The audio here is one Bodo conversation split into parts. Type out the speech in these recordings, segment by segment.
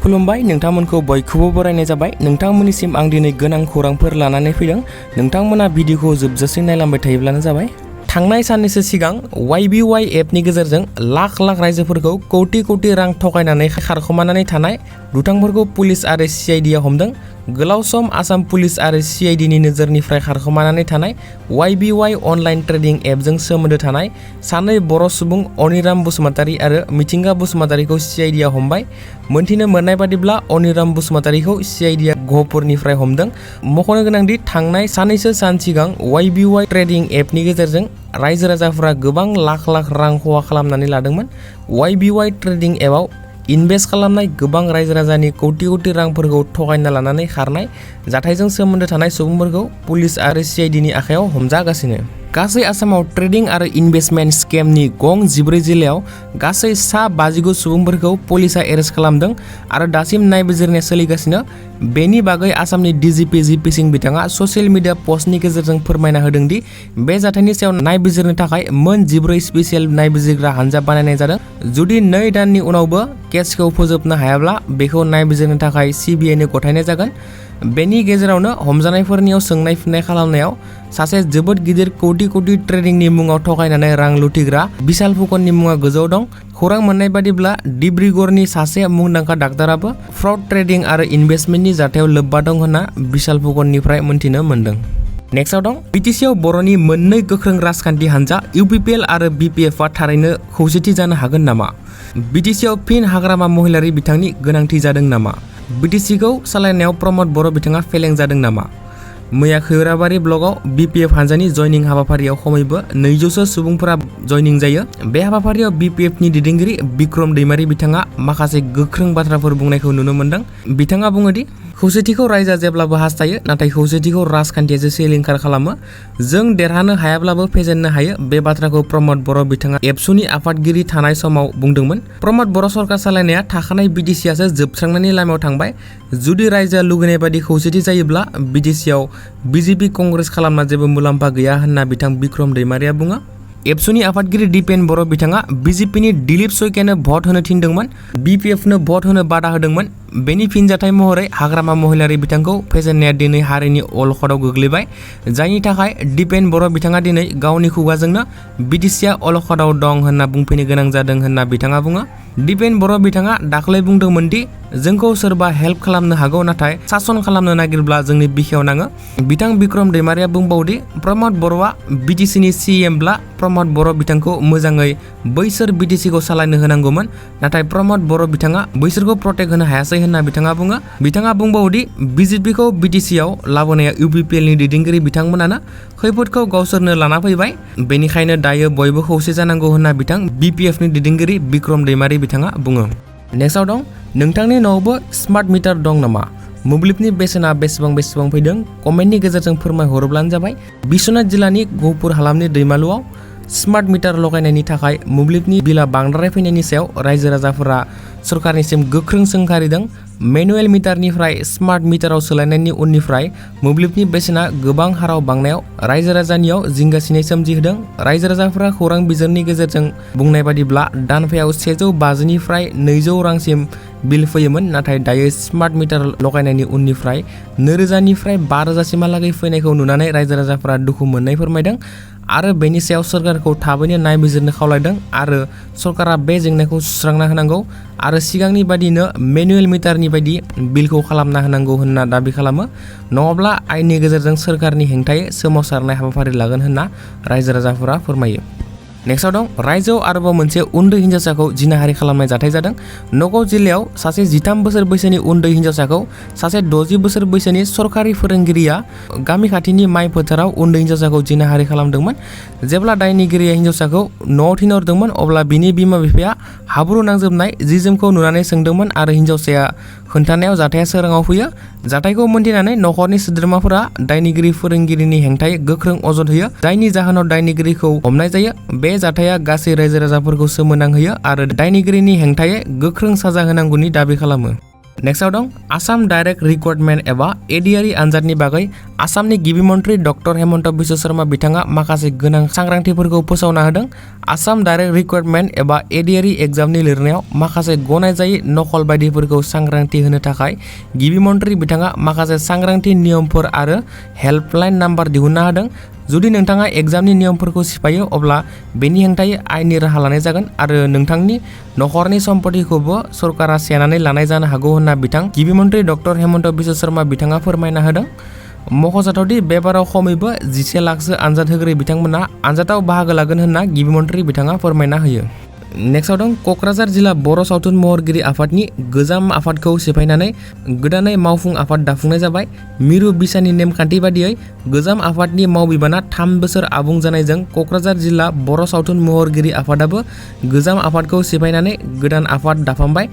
खुलुमबाय नोंथांमोनखौ बयखौबो बरायनाय जाबाय। नोंथांमोननिसिम आं दिनै गोनां खौरांफोर लानानै फैदों। नोंथांमोना भिडिअखौ जोबजासिम नायलांबाय थायोब्लानो जाबाय। थांनाय साननैसो सिगां YBY एपनि गेजेरजों लाख लाख रायजोफोरखौ कौटि कौटि रां थगायनानै खारखोमानानै थानाय दुथांफोरखौ पुलिस आरो CIDआ हमदों। गोलाव सम आसाम पुलिस आरो CIDनि नोजोरनिफ्राय खारखोमानानै थानाय YBY अनलाइन ट्रेडिं एपजों सोमोन्दो थानाय सानै बर' सुबुं अनिराम बसुमतारी आरो मिथिंगा बसुमतारीखौ CIDआ हमबाय। मोनथिनो मोननाय बादिब्ला अनिराम बसुमतारीखौ CIDआ गहपुरनिफ्राय हमदों। मख'नो गोनांदि थांनाय साननैसो सान सिगां YBY ट्रेडिं एपनि गेजेरजों रायजो राजाफोरा गोबां लाख लाख रां खहा खालामनानै लादोंमोन। YBY ट्रेडिं एपआव इनभेस्ट खालामनाय गोबां रायजो राजानि कौटि कौटि रांफोरखौ थगायना लानानै खारनाय जाथायजों सोमोन्दो थानाय सुबुंफोरखौ पुलिस आरो CIDनि आखायाव हमजागासिनो। गासै आसामाव ट्रेडिं आरो इनभेस्टमेन्ट स्केमनि गं 14 जिल्लायाव गासै सा 59 सुबुंफोरखौ पुलिसआ एरेस्ट खालामदों आरो दासिम नायबिजिरनाया सोलिगासिनो। बेनि बागै आसामनि DGP GP सिंह बिथाङा ससियेल मिडिया पस्टनि गेजेरजों फोरमायना होदों दि बे जाथायनि सायाव नायबिजिरनो थाखाय मोन 14 स्पेसियेल नायबिजिरग्रा हानजा बानायनाय जादों। जुदि 2 दाननि उनावबो केसखौ फोजोबनो हायाब्ला बेखौ नायबिजिरनो थाखाय CBIनो गथायनाय जागोन। बेनि गेजेरावनो हमजानायफोरनियाव सोंनाय फिननाय खालामनायाव सासे जोबोद गिदिर कौटि कौटि ट्रेडिंनि मुङाव थगायनानै रां लुथिग्रा बिशाल फुकननि मुङा गोजौआव दं। खौरां मोननाय बादिब्ला डिब्रुगड़नि सासे मुंदांखा डाक्टाराबो फ्रड ट्रेडिं आरो इनभेस्टमेन्टनि जाथायाव लोब्बा दं होनना बिशाल फुकननिफ्राय मोनथिनो मोन्दों। नेक्स्टआव दं BTCआव बर'नि मोननै गोख्रों राजखान्थि हानजा UPPL आरो BPFआ थारैनो खौसेथि जानो हागोन नामा? BTCआव फिन हाग्रामा महिलारी बिथांनि गोनांथि जादों नामा? BTCखौ सालायनायाव प्रमद बर' बिथाङा फेलें जादों नामा? मैया खैराबारि ब्लकआव BPF हानजानि जयनिं हाबाफारियाव खमैबो 200सो सुबुंफोरा जयनिं जायो। बे हाबाफारियाव BPFनि दैदेनगिरि बिक्रम दैमारी बिथाङा माखासे गोख्रों बाथ्राफोर बुंनायखौ नुनो मोन्दों। बिथाङा बुङोदि खौसेथिखौ रायजोआ जेब्लाबो हास्थायो, नाथाय खौसेथिखौ राजखान्थियासो सिलिंखार खालामो। जों देरहानो हायाब्लाबो फेजेननो हायो। बे बाथ्राखौ प्रमद बर' बिथाङा एबसुनि आफादगिरि थानाय समाव बुंदोंमोन। प्रमद बर' सरकार सालायनाया थाखानाय BTCआसो जोबस्रांनायनि लामायाव थांबाय। जुदि रायजोआ लुगैनाय बायदि खौसेथि जायोब्ला BTCआव BJP कंग्रेस खालामना जेबो मुलाम्फा गैया होनना बिथां बिक्रम दैमारीया बुङो। एबसुनि आफादगिरि दिपेन बर' बिथाङा BJPनि दिलीप सयकियानो भट होनो थिनदोंमोन, BPFनो भट होनो बादा होदोंमोन। बेनि फिनजाथाय महरै हाग्रामा महिलारी बिथांखौ फेजेननाया दिनै हारिनि अलखदाव गोग्लैबाय, जायनि थाखाय दिपेन बर' बिथाङा दिनै गावनि खुगाजोंनो BTCआ अलखदाव दं होनना बुंफैनो गोनां जादों होनना बिथाङा बुङो। दिपेन बर' बिथाङा दाख्लै बुंदोंमोन दि जोंखौ सोरबा हेल्प खालामनो हागौ, नाथाय सासन खालामनो नागिरब्ला जोंनि बिखायाव नाङो। बिथां बिक्रम दैमारीया बुंबावदि प्रमद बर'आ BTCनि CMब्ला प्रमद बर' बिथांखौ मोजाङै बैसोर BTCखौ सालायनो होनांगौमोन, नाथाय प्रमद बर' बिथाङा बैसोरखौ प्रटेक्ट होनो हायासै होनना बिथाङा बुङो। बिथाङा बुंबावदि BJPखौ BTCआव लाबोनाया UPPLनि दैदेनगिरि बिथांमोनानो खैफोदखौ गावसोरनो लाना फैबाय, बेनिखायनो दायो बयबो खौसे जानांगौ होनना बिथां BPFनि दैदेनगिरि बिक्रम दैमारी बिथाङा बुङो। नेक्स्टआव दं नोंथांनि न'आवबो स्मार्ट मिटार दं नामा? मोब्लिबनि बेसेना बेसेबां फैदों? कमेन्टनि गेजेरजों फोरमायहरोब्लानो जाबाय। बिश्वनाथ जिल्लानि गहपुर हालामनि दैमालुआव स्मार्ट मिटार लगायनायनि थाखाय मोब्लिबनि बिला बांद्राय फैनायनि सायाव रायजो राजाफोरा सरकारनिसिम गोख्रों सोंखारिदों। मेनुएल मिटारनिफ्राय स्मार्ट मिटाराव सोलायनायनि उननिफ्राय मोब्लिबनि बेसेना गोबां हाराव बांनायाव रायजो राजानियाव जिंगासिनाय सोमजिहोदों। रायजो राजाफोरा खौरां बिजोंनि गेजेरजों बुंनाय बादिब्ला दानफायाव 150निफ्राय 200 रांसिम बिल फैयोमोन, नाथाय दायो स्मार्ट मिटार लगायनायनि उननिफ्राय 2000निफ्राय 5000 सिमहालागै फैनायखौ नुनानै रायजो राजाफोरा दुखु मोननाय फोरमायदों आरो बेनि सायाव सरकारखौ थाबैनो नायबिजिरनो खावलायदों आरो सरकारा बे जेंनाखौ सुस्रांना होनांगौ आरो सिगांनि बादिनो मेनुएल मिटारनि बायदि बिलखौ खालामना होनांगौ होनना दाबि खालामो, नङाब्ला आयेननि गेजेरजों सोरखारनि हेंथायै सोमावसारनाय हाबाफारि लागोन होनना रायजो राजाफोरा फोरमायो। नेक्स्टआव दं रायजोआव आरोबाव मोनसे उन्दै हिन्जावसाखौ जिनाहारि खालामनाय जाथाय जादों। नगाव जिल्लायाव सासे 13 बोसोर बैसोनि उन्दै हिन्जावसाखौ सासे 60 बोसोर बैसोनि सरकारि फोरोंगिरिया गामि खाथिनि माइ फोथाराव उन्दै हिन्जावसाखौ जिनाहारि खालामदोंमोन। जेब्ला दायनिगिरिया हिन्जावसाखौ न'आव थिनहरदोंमोन अब्ला बिनि बिमा बिफाया हाब्रु नांजोबनाय जि जोमखौ नुनानै सोंदोंमन आरो हिन्जावसाया खोन्थानायाव जाथाया सोराङाव फैयो। जाथायखौ मोनथिनानै नखरनि सोद्रोमाफोरा दायनिगिरि फोरोंगिरिनि हेंथायै गोख्रों अजद होयो, जायनि जाहोनाव दायनिगिरिखौ हमनाय जायो। बे जाथाया गासै रायजो राजाफोरखौ सोमोनांहोयो आरो दायनिगिरिनि हेंथायै गोख्रों साजा होनांगौनि दाबि खालामो। नेक्स्टआव दं आसाम डाइरेक्ट रिक्रुटमेन्ट एबा एडिआरि आनजादनि बागै आसामनि गिबि मन्त्रि डक्टर हेमन्त बिश्व शर्मा बिथाङा माखासे गोनां सांग्रांथिफोरखौ फोसावना होदों। आसाम डाइरेक्ट रिक्रुटमेन्ट एबा एडिआरि एग्जामनि लिरनायाव माखासे गनायजायै नकल बायदिफोरखौ सांग्रांथि होनो थाखाय गिबि मन्त्रि बिथाङा माखासे सांग्रांथि नियमफोर आरो हेल्पलाइन नाम्बार दिहुनना होदों। जुदि नोंथाङा एग्जामनि नियमफोरखौ सिफायो अब्ला बेनि हेंथायै आयेननि राहा लानाय जागोन आरो नोंथांनि नखरनि सम्पथिखौबो सरकारा सेनानै लानाय जानो हागौ होनना बिथां गिबि मन्त्रि डक्टर हेमन्त बिश्व शर्मा बिथाङा फोरमायना होदों। मख'जाथावदि बे बाराव खमैबो 11 लाखसो आनजाद होगिरि बिथांमोना आनजादाव बाहागो लागोन होनना गिबि मन्त्रि बिथाङा फोरमायना होयो। नेक्स्टआव दं क'क्राझार जिल्ला बर' सावथुन महरगिरि आफादनि गोजाम आफादखौ सिफायनानै गोदानै मावफुं आफाद दाफुंनाय जाबाय। मिरु बिसानि नेमखान्थि बादियै गोजाम आफादनि मावबिबाना 3 बोसोर आबुं जानायजों क'क्राझार जिल्ला बर' सावथुन महरगिरि आफादाबो गोजाम आफादखौ सिफायनानै गोदान आफाद दाफामबाय।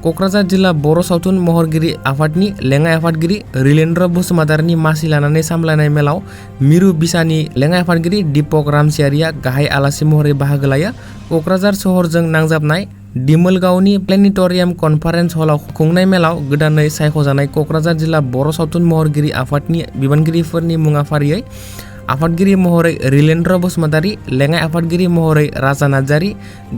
क'क्राझार जिल्ला बर' सावथुन महरगिरि आफादनि लेङाइ आफादगिरि रिलेन्द्र बसुमतारिनि मासि लानानै सामलायनाय मेलाव मिरु बिसानि लेङाइ आफादगिरि दीपक रामसियारिया गाहाय आलासि महरै बाहागो लायो। क'क्राझार सहरजों नांजाबनाय दिमोलगावनि प्लेनेटरियाम कनफारेन्स हलाव खुंनाय मेलाव गोदानै सायख'जानाय क'क्राझार जिल्ला बर' सावथुन महरगिरि आफादनि बिबानगिरिफोरनि मुङा फारियै आफादगिरि महरै रिलेन्द्र बसुमतारि, लेङाइ आफादगिरि महरै राजा नार्जारि,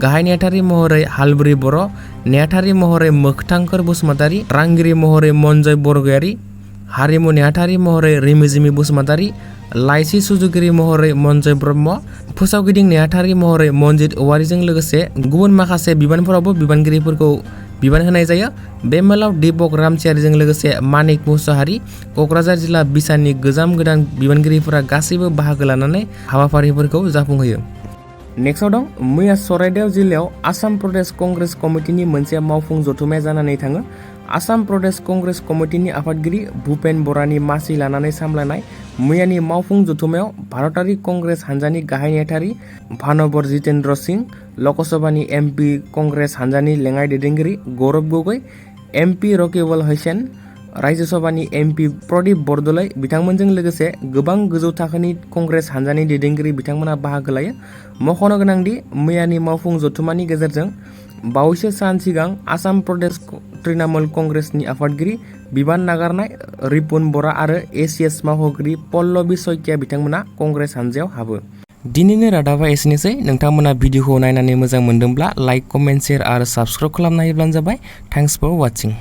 गाहाय नेहाथारि महरै हालब्रि बर', नेहाथारि महरै मोखथांखोर बसुमतारि, रांगिरि महरै मनजय बरगयारि, हारिमु नेहाथारि महरै रिमिजिमि बसुमतारि, लाइसि सुजुगिरि महरै मनजय ब्रह्म, फोसावगिदिं नेहाथारि महरै मनजित औवारिजों लोगोसे गुबुन माखासे बिबानफोरावबो बिबानगिरिफोरखौ बिबान होनाय जायो। बे मेलाव दीपक रामसियारिजों लोगोसे मानिक मुसाहारि, क'क्राझार जिल्ला बिसानि गोदान बिबानगिरिफोरा गासैबो बाहागो लानानै हाबाफारिफोरखौ जाफुंहोयो। नेक्स्टआव दं मैया चराइदेव जिल्लायाव आसाम प्रदेश कंग्रेस कमिटिनि मोनसे मावफुं जथुम्माया जानानै थाङो। आसाम प्रदेश कंग्रेस कमिटिनि आफादगिरि भुपेन बरानि मासि लानानै सामलायनाय मैयानि मावफुं जथुम्मायाव भारतारि कंग्रेस हान्जानि गाहाय नेहाथारि भानवर जितेन्द्र सिंह, लकसभानि एमपि कंग्रेस हान्जानि लेङाइ दैदेनगिरि गौरब गगৈ, एमपि रकिबुल हुसैन, राज्य सभानि एमपि प्रदीप बरदलै बिथांमोनजों लोगोसे गोबां गोजौ थाखोनि कंग्रेस हान्जानि दैदेनगिरि बिथांमोना बाहागो लायो। मख'नो गोनांदि मैयानि मावफुं जथुम्मानि गेजेरजों बावैसो सान सिगां आसाम प्रदेश तृणमूल कंग्रेसनि आफादगिरि बिबान नागारनाय रिपुन बरा आरो एसिएस मावख'गिरि पल्लबी सइकिया बिथांमोना कंग्रेस हान्जायाव हाबो। दिनैनि रादाबा एसेनोसै। नोंथांमोना भिडिअखौ नायनानै मोजां मोनदोंब्ला लाइक, कमेन्ट, शेयार आरो साबस्क्राइब खालामना होब्लानो जाबाय। Thanks for वाचिं।